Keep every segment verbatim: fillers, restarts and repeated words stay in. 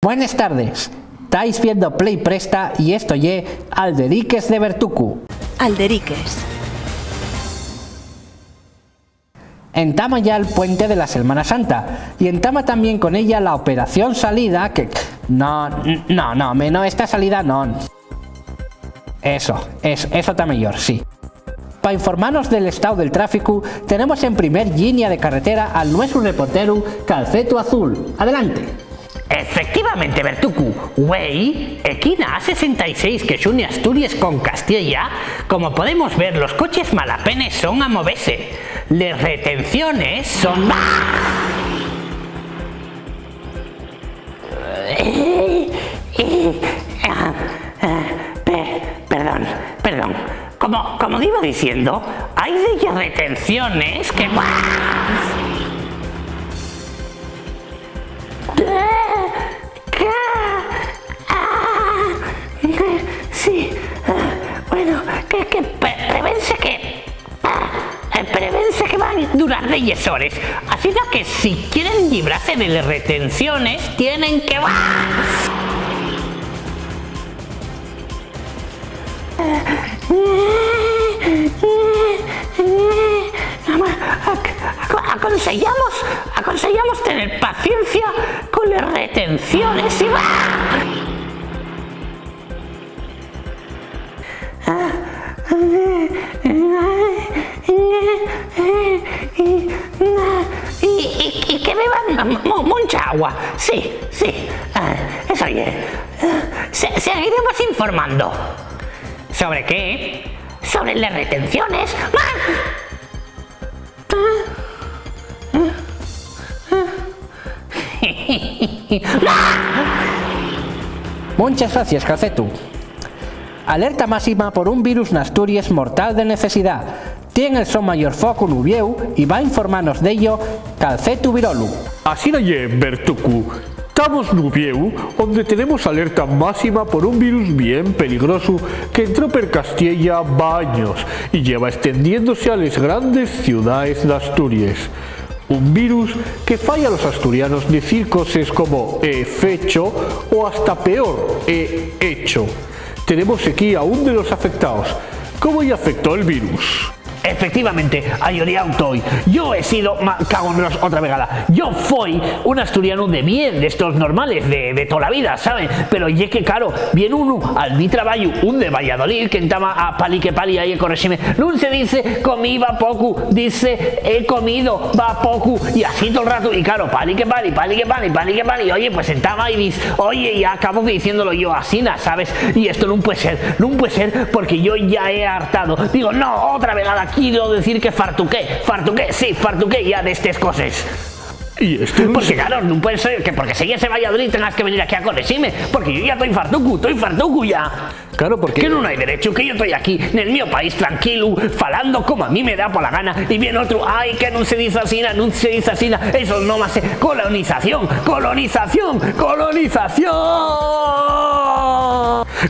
Buenes tardes. Tais viendo Play Presta y esto ye Alderiques de Bertucu. Alderiques. Entama ya el puente de la Selmana Santa y entama tamién con ella la operación salida que... No, no, no, menos esta salida non. Eso, es, eso ta meyor, sí. Pa informanos del estáu del tráficu, tenemos en primer llinia de carretera al nuesu reporteru Calcetu Azul. Adelante. Efectivamente, Bertucu, güei, equí na A sesenta y seis que xune Asturies con Castiella, como podemos ver, los coches malapenes son a movese. Les retenciones son... Eh, eh, ah, ah, pe-, perdón, perdón. Como, como digo diciendo, hai delles retenciones que... Sí, ah, bueno, que, que pre-, prevense que... Ah, eh, prevense que van durar delles hores. Asina que si quieren llibrase de les retenciones, tienen que... Ac-, ac-, aconseyamos, aconseyamos tener paciencia con les retenciones y... Y, y, y que beban mu-, mucha agua. Sí, sí. Ah, eso ye. Se-, seguiremos informando. ¿Sobre qué? Sobre les retenciones. Munches gracies, Calcetu. Alerta máxima por un virus n'Asturies mortal de necesidá. Tien el so mayor focu n'Uviéu y va informanos d'ello Calcetu Virolu. Asina ye, Bertucu. Tamos n'Uviéu, onde tenemos alerta máxima por un virus bien peligrosu qu'entró per Castiella va años y lleva estendiéndose a les grandes ciudaes d'Asturies. Un virus que fai a los asturianos dicir coses como, eh, fecho o hasta peor, eh, hecho. Tenemos equí a un de los afectaos. ¿Cómo-y afectó'l virus? Efectivamente, ayoriáu toi. Yo he sido ma-, cago en Dios otra vegada. Yo foi un asturianu de bien, d'estos normales, de, de tola vida, ¿saben? Pero ye que, caro, vien unu al mi trabayu, un de Valladolid, qu'entama a pali que pali, ahí, correxime. Nun se dice comí va pocu, dice he comido va pocu, y así tol ratu, y caro, pali que pali, pali que pali, pali que pali, oye, pues entama y diz, oye, y acabo diciéndolo yo asina, ¿sabes? Y esto nun puede ser, nun puede ser, porque yo ya he hartado. Digo, no, otra vegada quiero decir que fartuqué, fartuqué, sí, fartuqué ya d'estes coses. Y esto nun... Porque, se- claro, nun puede ser que porque seyes de Valladolid tengas que venir aquí a correxime, porque yo ya toi fartucu, toi fartucu ya. Claro, porque... Que nun hai derechu, que yo toi aquí, nel mio país, tranquilu, falando como a mí me da pola gana, y vien otru, ai, que nun se diz asina, nun se diz asina, eso nómase colonización, colonización, colonización.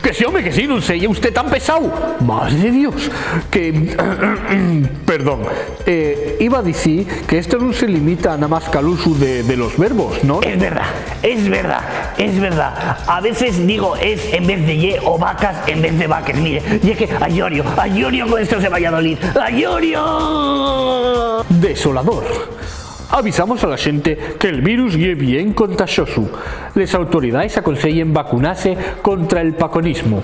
Que sí, home, que sí, nun seye usté tan pesao. Madre de Dios, que... Perdón, eh, iba a dicir que esto nun se limita namás qu'al usu de, de los verbos, ¿no? Es verdá, es verdá, es verdá. A veces digo es en vez de ye o vacas en vez de vaques. Mire, ye que ayorio, ayorio con estos de Valladolid, ayorio. Desolador. Avisamos a la xente que'l virus ye bien contaxosu. Les autoridaes aconseyen vacunase contra el paconismu.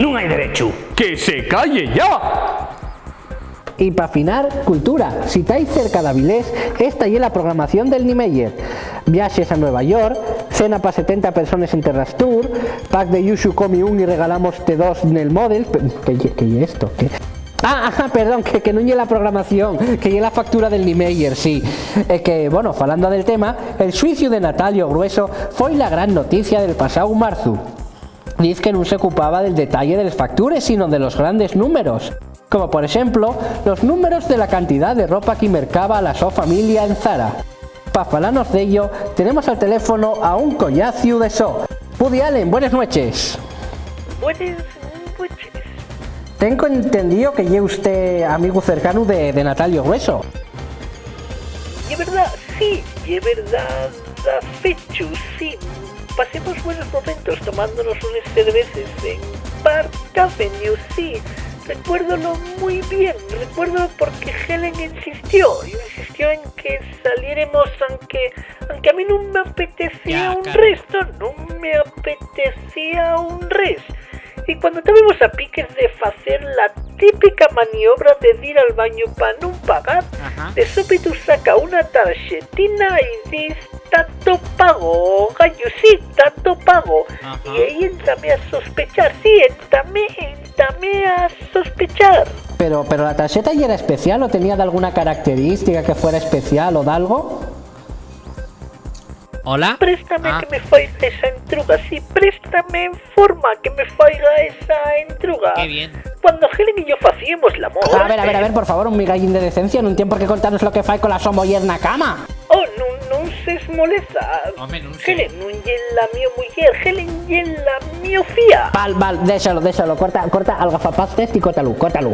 Nun hai derechu. ¡Que se calle ya! Y pa finar, cultura. Si tais cerca d'Avilés, esta ye la programación del Niemeyer. Viaxes a Nueva York, cena pa setenta persones en Terras Tour, pack de Yuzu, comi un y regalámoste dos nel Models. Pe-, ¿qué ye, qué ye esto? ¿Qué? Ah, ah, perdón, que, que nun ye la programación, que ye la factura del Niemeyer, sí. Es que, bueno, falando del tema, el xuiciu de Natalio Grueso foi la gran noticia del pasáu marzu. Diz que nun se ocupaba del detalle de les factures, sino de los grandes números, como por exemplo, los números de la cantidá de ropa que mercaba la so familia en Zara. Pa falanos d'ello, tenemos al teléfono a un coñaciu de so. Woody Allen, buenes nueches. Buenas nueches. Tengo entendío que ye usté amigu cercanu de, de Natalio Grueso. Ye verdá, sí, ye verdá. Dafechu, sí, pasemos buenos momentos tomándonos unes cerveces en Park Avenue, sí, recuérdolo mui bien, recuérdolo porque Helen insistió, insistió en que saliéremos, anque, anque a mí nun m'apetecía un resto, nun m'apetecía un res. Y cuando tábamos a piques de facer la típica maniobra de dir al bañu pa nun pagar, de súbitu saca una tarxetina y diz: "Tato pago, gañu, sí, tato pago". Y ahí entamé a sospechar, sí, entamé, entamé a sospechar. Pero, pero la tarxeta yera especial o tenía dalguna característica que fuera especial o dalgo? Hola. Préstame que me faiga esa entruga, sí, préstame en forma que me faiga esa entruga. Qué bien. Cuando Helen y yo facíamos l'amor. A ver, a ver, a ver, por favor, un migallín de decencia, nun tien por qué contanos lo que fai con la so muyer na cama. Oh, nun, nun ses moleza. Home, nun sé. Helen nun ye la mio muyer, Helen ye la mio fía. Val, val, déxalo, déxalo, corta, corta al gafapastes y córtalu, córtalu.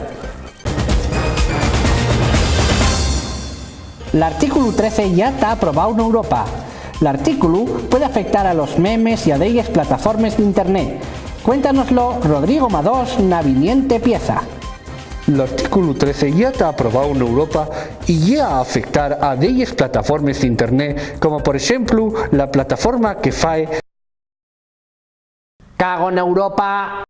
L'artículu trece yá ta aprobáu n'Europa. L'artículu puede afectar a los memes y a delles plataformes d'internet. Cuéntanoslo Rodrigo Madós na viniente pieza. L'artículu trece yá ta aprobáu n'Europa y yá afectar a delles plataformes d'internet, como por exemplu la plataforma que fae. Cago n'Europa.